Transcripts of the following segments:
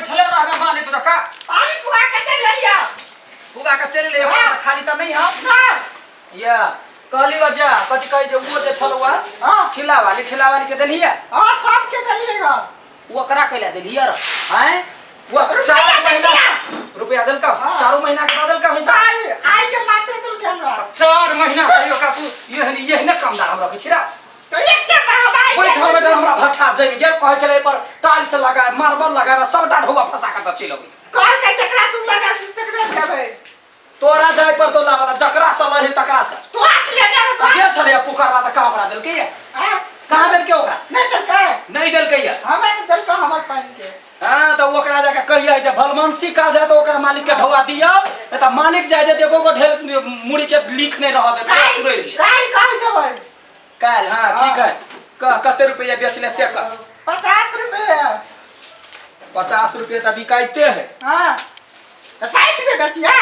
बैठले रहबे मालिक जका पानी पुआ के चल लिया पुगा के चलि ले हाँ। खाली तऽ नहीं हम ना या कहली जा कथी कहै जे ओ जे छलौ हाँ ठिला वाली ठिला वाली के देलियै हाँ सबके देलिएगा ओकरा कैला देलियै र हैं वो रुपया चार महीना देलियै। रुपया देलका हाँ। चारू महीना के दऽ देलका हिसाब आई आई के मात्र देलके हमरा चार महीना कहियो ओकरा तू एहन एहने कामदार हम रखै छी रा तो एक के हम आई बैठल बैठल हमरा भट्ठा जमि गेल कहै छलै एहि पर टाइल्स लगाए मार्बल लगाए सबटा ढौआ फंसा कऽ तऽ चलि अबै कल के जकरा तू लगा तकरा देबै तोरा जाय पर तो लावला जकरा से लहे तकरा से तोरा से लेने तऽ जे छलै पुकारवा तऽ कहाँ ओकरा देलकै या हाँ कहाँ देलकै ओकरा नहीं देलकै नहीं देलकै या हमरा तऽ देलकै हमर पानि के हाँ तऽ ओकरा जाके कहियै जे भलमानसी काज है तऽ ओकरा मालिक के ढौआ दियौ नहीं तऽ मालिक जाय जे एको गो ढेर मुड़ी के लीख नहीं रह दे पूरा सुरैर ले काल्हि कहि देबै काल्हि हाँ ठीक है कह कते रुपया बेचले से कह 50 रुपये 50 रुपये तऽ बिकाइते है हाँ तऽ 60 रुपये बेचिया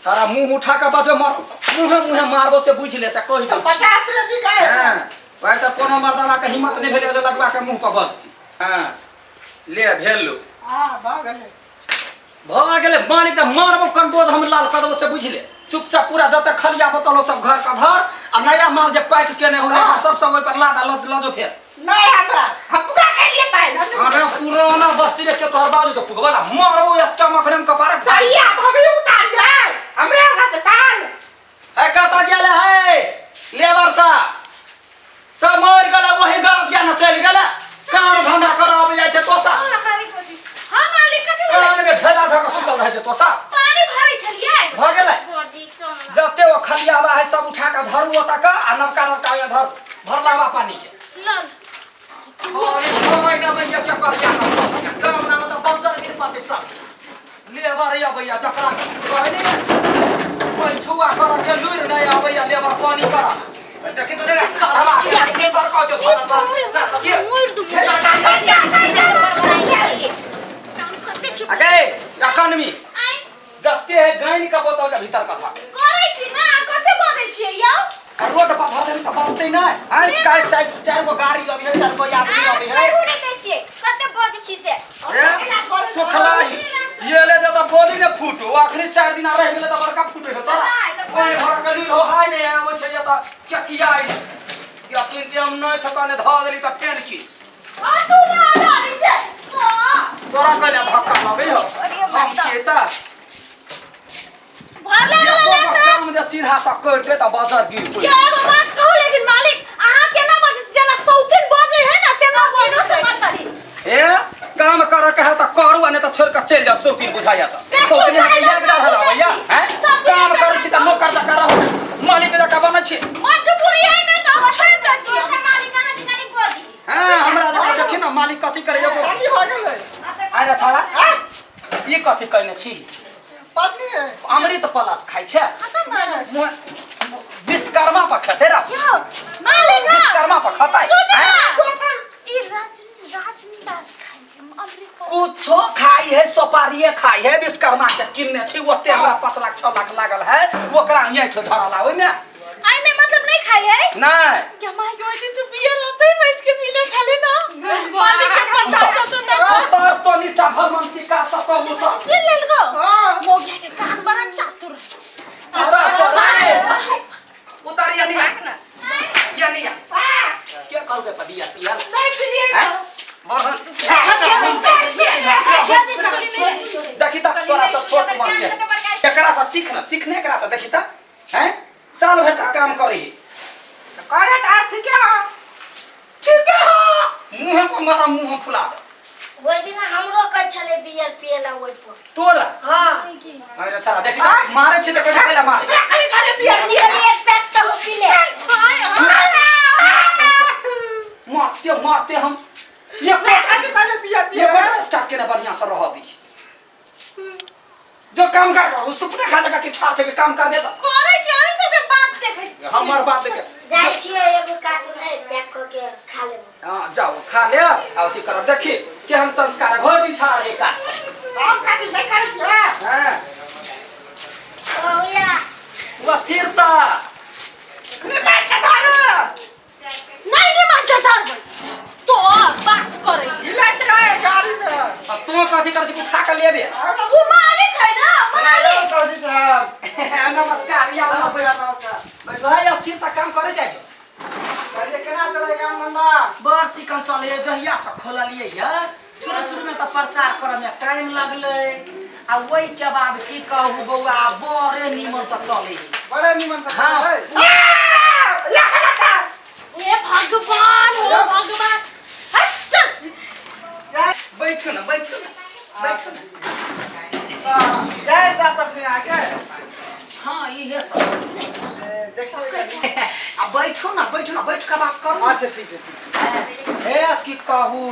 सारा मुंह उठा के बजो मार मुंहे मुंहे मारबो से बुझि ले से कहि तऽ दै छी 50 रुपये बिकाय हाँ वएह तऽ कोनो मर्दाना के हिम्मत नहि भेलै जे लगवा के मुंह पर बजती हाँ ले भेल लो हाँ भऽ गेलै भऽ गेलै मालिक तऽ मारबो कनबोज हम लाल कऽ देबो से बुझि ले चुपचाप पूरा जते खलिया बोतल हो सब घर के धर आ नया माल जे पैक केने हो हाँ। सब सब ओहि पर लाद आ लऽ जो फेर नहीं हमरा हम पुका के लिए पानि हम अरे पुराना बस्ती रे के तोहर बाजू तो पुगवाला मारबो एकटा मखने में कपार भैया भभी उतारिए हमरे हाथ पान है कतऽ गेले है लेबर सा सब मर गेले वही घर किया न चलि गेले काम धंधा करऽ आबै जाइ छै तोसा हाँ मालिक बजी हाँ मालिक कथी भेलै? कान में ढेला धऽ कऽ सुतल रहै छै तोसा पानी भरै छलियै भऽ गेलै बजी चल जते ओ खलियाबा है सब उठा कऽ धरू ओतऽ कऽ आ नवका नवका ओहिमे धर भरलावा पानी के लल अरे छह महीना में ये क्या कर गया काम नाम तो बंजर गिर पाते सब लेबर या भैया जकरा कहै नहीं ने कोई छुआ कर के लूर नहीं आबैया लेबर पानी कर देखी तो देख साला के तर कह जो के मोर दू काम करते छी अगे अकनमी आइ जते है गायन का बोतल के भीतर कथा करै छी ना कते बजै छियै यौ आ रोड पर धऽ देबी तऽ बचतै नहि आँय काल्हि चारि चारि गो गाड़ी अभी है चारि गो आदमी अभी है करू नहि दै छियै कते बजै छी से सुखलाही ये ले जता बोली ने फूटो आखिरी चारि दिन रहि गेलै तऽ बड़का फूटे हो तोरा पानि भर के लील हो हाय नहि आबै छै ये तऽ केकिया आइ यकीन के हम नहि ठकाने धऽ देली तऽ फेन की आ तू ना गाड़ी से तोरा कहले धक्का लगै हो हम छियै तऽ भरला एको वाला गो तऽ काम जे सीधा सा कर दे तऽ बजर गिर पड़ि यो एगो बात कहू लेकिन मालिक अहाँ केना बजै जेना सौतिन बजै है ना तेना सौतिनो से बजै मत करी ए काम करे के है तऽ करू आ नहि तऽ छोड़ के चलि जाउ सौतिन बुझाइया तऽ सौतिन अहाँके याद रहल अबैया हैं काम करै छी तऽ नौकर जकाँ रहू मालिक जकाँ बनै छी मजबूरी है ना तऽ हम छोड़ देतियै दोसर मालिक अहाँ के कनी गोदी हाँ हमरा जकाँ देखी ने मालिक कथी करे एगो कथी भऽ गेलै आरे छाड़ा ई कथी कहने छी पन्नी है अमृत पलास खाइ छै खत्म भऽ गेल। मुँह विश्वकर्मा पर खेतै रा यौ मालिक हँ। विश्वकर्मा पर खतै सुन ना। हैं? ई राजनिवास खाइ है, अमृत पलास। कुछो खाइ है सोपारिये खाइ है विश्वकर्मा के किनने छी ओते हमरा 5 लाख 6 लाख लागल है ओकरा हियाँ ठो धरल है ओहिमे एहिमे मतलब नहीं खाइ है नहीं क्या माय के ओहि दिन तू बियर रहते बैस के पीले छले ना मालिक के पता चलतो ना उतर तो नीचा भगवान सिक्का सब उतर सुन लेल गो हाँ मोगिया के कान बड़ा चातुर है उतर तो रे उतर या नहीं या नहीं क्या कहल के पदिया पियल नहीं पिलिए हैं देखी त तोरा सब छोट उमर के एकरा से सीख ना सीखने एकरा से देखी त हैं साल भर से काम करे ही करे त आप ठीक है ठीक है मुंह पर मारा मुंह फुला दे ओहि दिन हमरो कहै छलै बियर पिए ला ओहि पर तोरा हाँ अरे साला देखी त मारे छी त कैसे कैला मारे कभी करे बियर निकली एक पैक तो हम पी ले मारते मारते हम ये कभी करे बियर पिए ये स्टार्ट केने बढ़िया से रह दी जो काम कर कर सुपने खा जगह के ठाड़ से के काम कर दे त करै छी अहीं सबके बात देखै हमर बात देखे जाइ छियै एगो कार्टून है पैक कऽ के खा लेबै हां जाओ खा ले आ अथी कर देखी केहन संस्कार है घर बिछा रहे का हम कथी नहीं करे छियै हां भैया बस फिर सा निमाज के धरू नहीं नहीं मार धरबै तो बात करै हिलाइत रहे गाड़ी में आ तू कथी अथी करै छी कि उठा के लेबे। वो मालिक है ना, मालिक। सौजी साहब। नमस्कार या। नमस्कार नमस्कार। बैठ भाई, स्थिर से काम करे जाइ। कहलिए केना चले काम धंधा? बड़ चिकन चले, जहिया से खोललिए या शुरू शुरू में तो प्रचार करे में टाइम लगलै, आ ओहि के बाद की कहू बौआ, बड़े नीमन से चले। बड़े निमन से। हाँ। है। हे भगवान, हो भगवान, हट चल। बैठू ना, बैठू ना, बैठू ना। जय स्टाफ सब छै अहाँके? हाँ, इहे सब। ए, देखिए कनी। आ बैठू ना, बैठू ना, बैठ के बात करू। अच्छा ठीक है, ठीक छै। हे की कहू,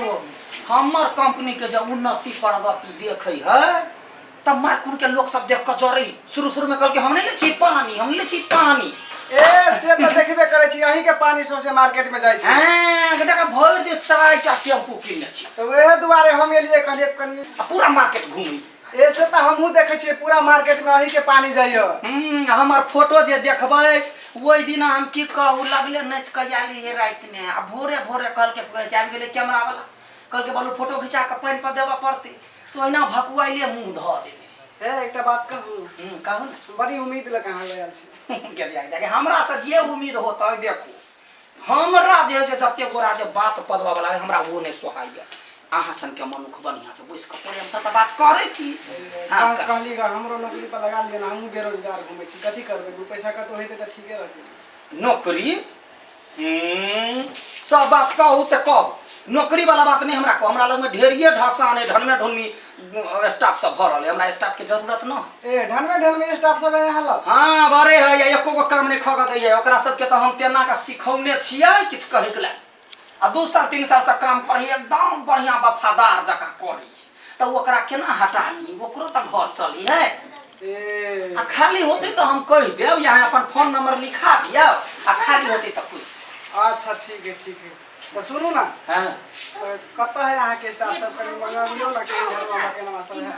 हमर कंपनी के जब उन्नति प्रगति देखै है तब मारकुर के लोग सब देख के जरै। शुरू शुरू में कहलकै हम नहीं ले छी पानी, हम ले छी पानी। ए से तऽ देखबे करै छी, अहीं के पानी सौंसे मार्केट में जाइ छै। हाँ, देख भरि दे 4 टा टेम्पू किनने छी। तऽ उएह दुआरे हम एलियै, कहलियै कनी आ पूरा मार्केट घूमी। ए से तऽ हमहूँ देखै छियै, पूरा मार्केट में अहीं के पानी जाइए। हमर फोटो जे देखबै ओहि दिन, हम की कहू, लगले नाचि कऽ आयल रहियै रातिमे, आ भोरे भोरे कहलकै, आबि गेलै कैमरा वाला, कहलकै बोलू फोटो घिचा कऽ पानि पर देबऽ पड़तै, से ओहिना भकुआइले मुँह धऽ देने। हे, एकटा बात कहू? कहू ने। बड़ी उम्मीद लग अहाँ लग आयल छी। के दिया देखे, हमरा से जे उम्मीद होतै, देखू हमरा जे है से जते गोरा जे बात पदवा वाला रहै, हमरा वो नहि सोहाइए। अहाँ सनके मनुख बढ़िआँ छै, बैस कऽ प्रेमसँ तऽ बात करै छी। हाँ। कहली ग, हमरो नौकरी पर लगा लिअ ने, हमहूँ बेरोजगार घूमै छी, कथी करबै? 2 पैसा कतौ हेतै तऽ ठीके रहतै। नौकरी, सब बात कहू से कहू, नौकरी वाला बात नहीं हमरा कहू। हमरा लगमे ढेरिए ढसान है, ढनमे ढुनमी स्टाफ सब भरल है, हमरा स्टाफ के जरूरत न है। ए ढनमे ढनमे स्टाफ सब है यहाँ लग? हाँ, बड़े है, या एको गो काम नहीं खग दैए। ओकरा सबके तऽ हम तेना के सिखौने छियै, किछु कहैके लेल आ 2 साल 3 साल से काम करी, एकदम बढ़िया वफादार जकाँ करी, तऽ ओकरा केना हटा दी? ओकरो तऽ घर चली है। ए आ खाली होतै तऽ हम कहि देब, यहाँ अपन फोन नंबर लिखा दियौ, आ खाली होतै तऽ कोइ अच्छा ठीक है, ठीक है, तऽ सुनू ने। हाँ। तऽ कतऽ है अहाँके स्टाफ सब? कनि मंगाबियौ ने, कि घरवा मकेनवा सब है?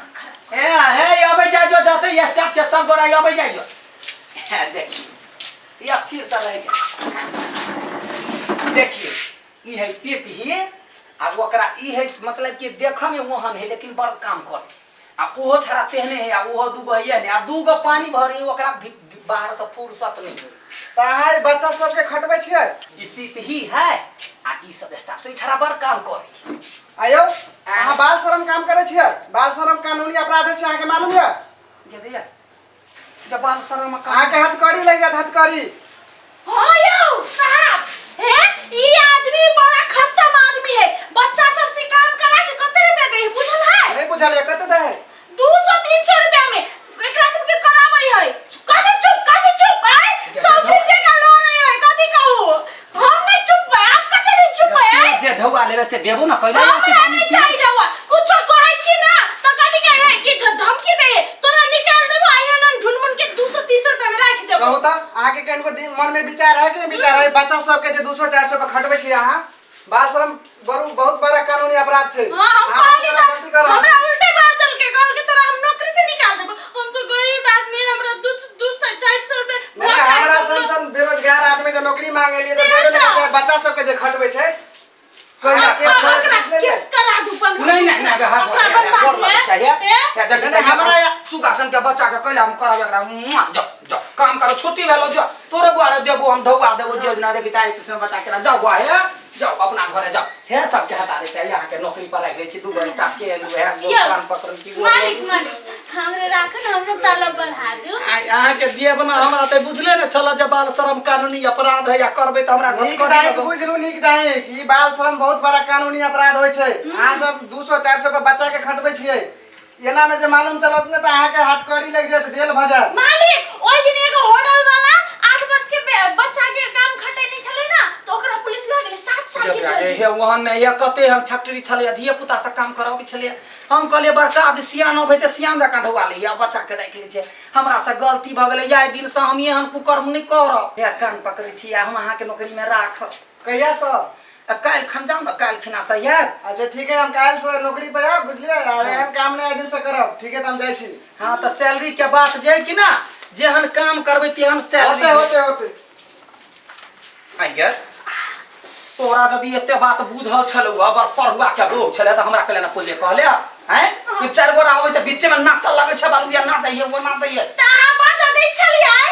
ए हे, अबै जाइ जो, जते स्टाफ छै सब गोरा अबै जाइ जो। हे, देखिए, ई स्थिर से रह जा। देखिए, ई है पेपही, आ ओकरा ई है, मतलब कि देखऽ में ओहन है लेकिन बड़ काम करे, आ ओहो छड़ा तेहने है, आ ओहो दूगो है ने, आ दूगो पानी भरी, ओकरा बाहर से फुर्सत नहीं है। तऽ अहाँ ई बच्चा सबके खटबै छियै? ई पीपही है आ ई सब स्टाफ से, ई छड़ा बड़ काम करे। आयौ, अहाँ बाल श्रम काम करै छियै? बाल श्रम कानूनी अपराध छै, अहाँके मालूम यऽ? जे दैया जब बाल शर्म काम अहाँके हथकड़ी लागि जायत, हथकड़ी। हाँ यौ साहब, हे ई आदमी बड़ा खत्म आदमी है। बच्चा सब से काम करा के कते रुपया दे है, बुझल है? नहि बुझल यऽ, कते दै है? 200 300 रुपया में एकरा सब के कराबै है। कथी चुप, कथी चुप? आय सब दिन जगह लो रहे है। कथी कहू, हम नहीं चुप है, आप कथी नहीं चुप है? आय जे ढौआ लेबै से देबो ना कैला। हमरा नहीं चाहिए रहुआ। कुछो कहै छी ना त कथी कहे है कि धमकी दे है, तोरा निकाल देबो, आइए न ढूंढ के 200 300 रुपया में राख देबो। कहू तऽ, अहाँके कनिको दिन मन में विचार है कि नहि विचार है? बच्चा सबके जे 200 400 पर खटबै छियै अहाँ, बाल श्रम बड़ू बहुत बड़ा कानूनी अपराध छै। हाँ, हम अहाँ कहली बहुत ना बड़ा गलती कर रहल हमरा छी। उल्टे बाजल के कहल के तोरा हम नौकरी से निकाल देबो। हम तो गरीब आदमी, हमरा 200 200 400 रुपये नहि नहि, हमरा सन सन बेरोजगार आदमी जे नौकरी मांगे लिए तऽ देबे नहि करै छै। बच्चा सबके जे खटबै छै, कैला केस ओकरा भरत बुझले केस करा दू बन। नहीं नहीं नहीं, हाथ ओकरा बनवा गोर लगै छै। हे? हे देख। नहीं, नहीं, हमरा सुगासन के बच्चा के कैला हम करब एकरा मुआ, जाओ जाओ, काम करो, छुट्टी भेलो, जाओ। तोरे बुआ रे देबो हम, ढौआ देबो जे दिना रे बिताई से बच्चा के। जाओ बुआ, हे जाओ, अपना घरे जाओ। हे सबके हटा दे छै, यहाँ के नौकरी पर राखि लै छी, दू गो स्टाफ के एलु है, यौ, कान पकड़ै छी, गोर मालिक लगै छी। मालिक, हमरे राखो न, हमरो तलब बढ़ा दू। अहाँके देब ना, हमरा तऽ बुझले ने छल जे बाल श्रम कानूनी अपराध है, या करबै तऽ हमरा नीक झटकरी जाहिक लगत। बुझलू, नीक जाहिक ई बाल श्रम बहुत बड़ा कानूनी अपराध होइ छै। अहाँ सब 200 400 पर बच्चा के खटबै छियै, एना में जे मालूम चलत ने तऽ अहाँके हथकड़ी लागि जायत, जेल भऽ जायत। मालिक, ओहि दिन एगो होटल वाला 8 वर्ष के बच्चा के काम खटेने छलै ना, तो ओकरा पुलिस लऽ गेलै, 7 साल के जेल। हे ओहन नहि ये, कते हम फैक्ट्री छलै, धिया पुता से काम कराबै छलै। हम कहलियै बड़का आदमी सियान अबै तऽ सियान जकाँ ढौआ लैया, बच्चा के राखि लै छै। हमरा से गलती भऽ गेलै, आइ दिन से हम एहन कुकर्म नहि करब। हे कान पकड़ै छी, आ हम अहाँके नौकरीमे राखब। कहिया से? आ काल्हि खन जाउ ने, काल्हि खिना से आयब। अच्छा ठीक है, हम काल्हि से नौकरी पर आयब, बुझलियै? आ एहन काम नहि आइ दिन से करब। ठीक है, तऽ हम जाइ छी। हाँ, तऽ सैलरी के बात जे कि ना, जेहन काम करबै तेहन सैलरी। होते होते होते। आइये तोरा यदि एते बात बुझल छलौ, बड़ पढ़ुआ के लोग छलै, तऽ हमरा कहले ने पहिले कहले हैं। कि चारि गोरा आबै तऽ बीचे में नाचऽ लगै छै बालू या ना दैये वो ना दैये। त अहाँ बाजा दै छलियै,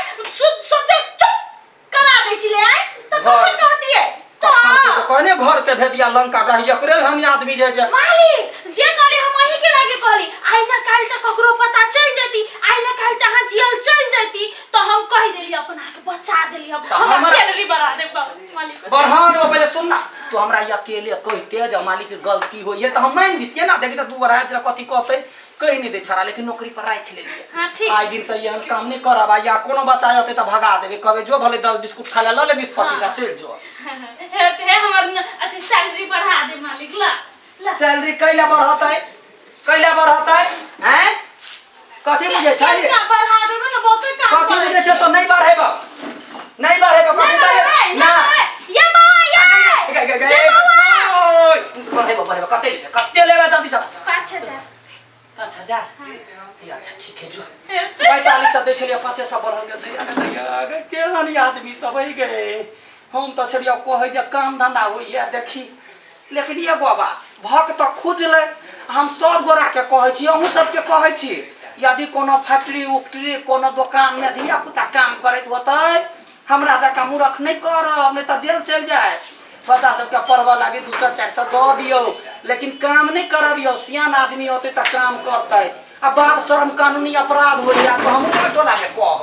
सोचे चुप करा दै छलियै तऽ कखन कहतियै तऽ तऽ कहने घर के भेदिया लंका रही एकरे हम आदमी जे छै। मालिक जे कहली हम अहीं के लागे कहली, आइ ना काल्हि तऽ ककरो पता चलि जेती, आइ ना काल्हि तऽ अहाँ जेल चलि जेती, तऽ हम कहि देली अपन अहाँके बचा देली हम। तऽ हमरा सैलरी बढ़ा दे मालिक। बढ़ा दे। पहिले सुन ना, तू हमरा ई अकेले कहिते जे मालिक गलती होइए तऽ हम मानि जितियै ना। देखी तऽ तू अढ़ाई जरा कथी कहतै, कहि नहि दै छड़ा, लेकिन नौकरी पर राखि लेलियै। हाँ, ठीक। आइ दिन से एहन काम नहि करब आ या कोनो बच्चा अयतै तऽ भगा देबै, कहबै जो भले 10 बिस्कुट खा ले, लऽ ले 20 25 आ चलि जो। हे हे हमर अथी सैलरी बढ़ा दे मालिक, ला ला। सैलरी कैला बढ़तै, कैला बढ़तै? हैं, कथी बुझै छै? केतना बढ़ा देबै ने, बहुते काम कथी करै बुझै छै? छियै। तो नहि बढ़ेबौ, नहि बढ़ेबौ। कथी नहि बढ़ेबौ? बढ़ेबै, ना। नहि बढ़ेबै। ये बौआ, ये गे, गे, गे, ये बौआ। ओय, बढ़ेबौ, बढ़ेबौ। कते लेबै, कते लेबै? जल्दी से। 5000। 5000? ए, अच्छा ठीक है, जो 4500 दै छलियै, 500 बढ़ल के दैया गे, दैया गे, केहन आदमी सब है गे। हम तऽ छलियै कहै जे काम धंधा होइए देखी, लेकिन एगो बात भक तऽ खुजलै। हम सब गोराके कहै छी, अहूँ सबके कहै छी, यदि कोनो फैक्ट्री उक्ट्री कोनो दोकानमे धिया पुता काम करैत होतै, हमरा जकाँ मूर्ख नहि करब, नहि तऽ जेल चलि जाय। बच्चा सबके पढ़बऽ लागी 200 400 दऽ दियौ, लेकिन काम नहि करबियौ। सियान आदमी होतै तऽ काम करतै। आ बाल श्रम कानूनी अपराध होइए, तऽ हमहूँ टोलामे कहब।